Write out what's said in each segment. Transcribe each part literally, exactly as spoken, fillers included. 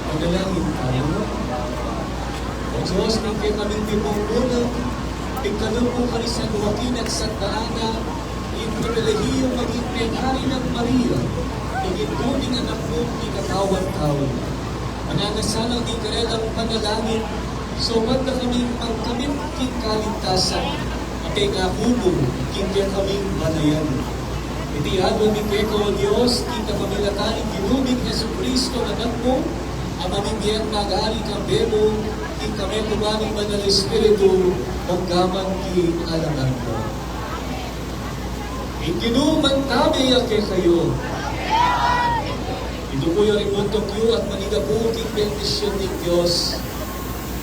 Manalangin tamu. O Dios, ning kekaming mipupuna, ing kaluguran ning Santo Joaquin at Santa Ana, ing pribilehiyu maging pari nang Maria, ing Indu ning Anak mung mikatawan tau. Mananasang ing karelang panalangin, saupan da kaming mangkamit king kaligtasan, at ing akumu king kekaming banayan. Iti adwan mi keka, O Dios, king kapamilatan ning Ginu ming Jesucristo, Anak mu, a mabibie at mag-ari kambe mu, king kametuban ning Banal a Espiritu, magpaman king alang angga. Ing Ginu mantabi ya kekayu. Puyu ring muntuk yu at manigapu king bendisyun ning Dios.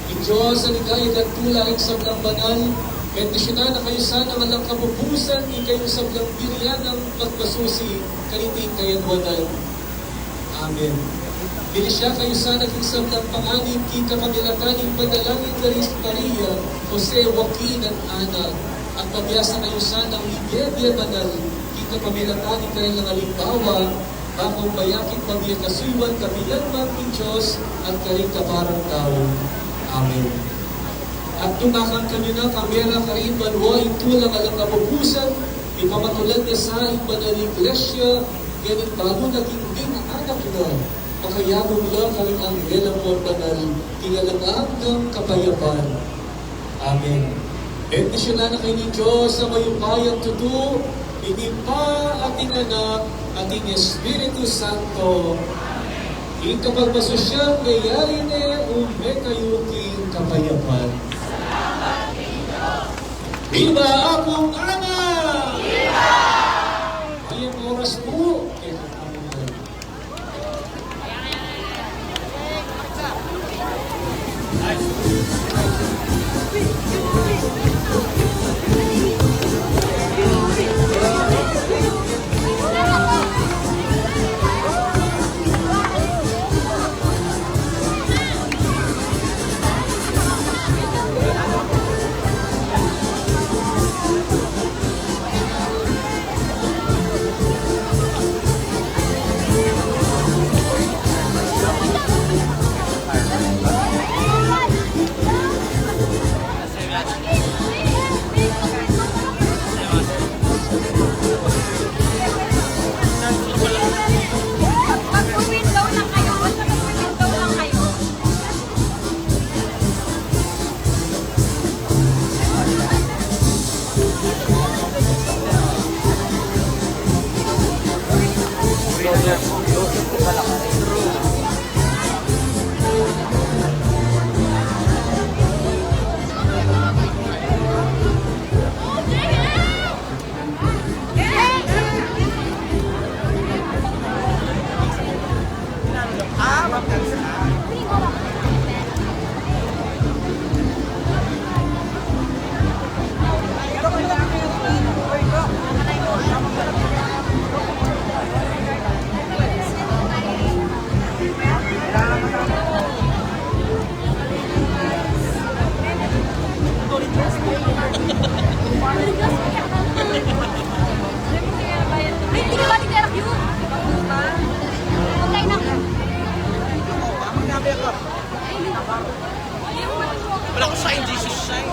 Ing Dios a ligaya at tula ring sablang banal, bendisyunan na kayu sana alang kapupusan, ing kayung sablang biri nang pagmasusi kaniting kayadwanan. Amen. Binisya kayu sana king sablang panganib king kapamilatan ning panalangin da ri Maria, Jose, Joaquin at Ana, at mabiasa kayu sanang mibie-bie banal king kapamilatan ning kanilang alimbawa, bakung mayaking mabie kasuyuan kapilan man king Dios at karing kaparang tau. Amen. At tumakan kanyu na kambe ra karin banua ing tulang alang kapupusan, ipamatulan na sa ing banal a iglesia, ngening balu na king anak na, makayagum la karing anghel ampon banal, king alang anggang kapayapan. Amen. Bendisyunan na kayu ning Dios a mayupayang tutu, ing Ibpa at ing Anak at ing Espiritu Santo. Ing kapagmasusian meyari ne, ume kayu king kapayapan. Viva Apung Ana! Viva! Mayap a oras pu. Wala ko sa Jesus sign.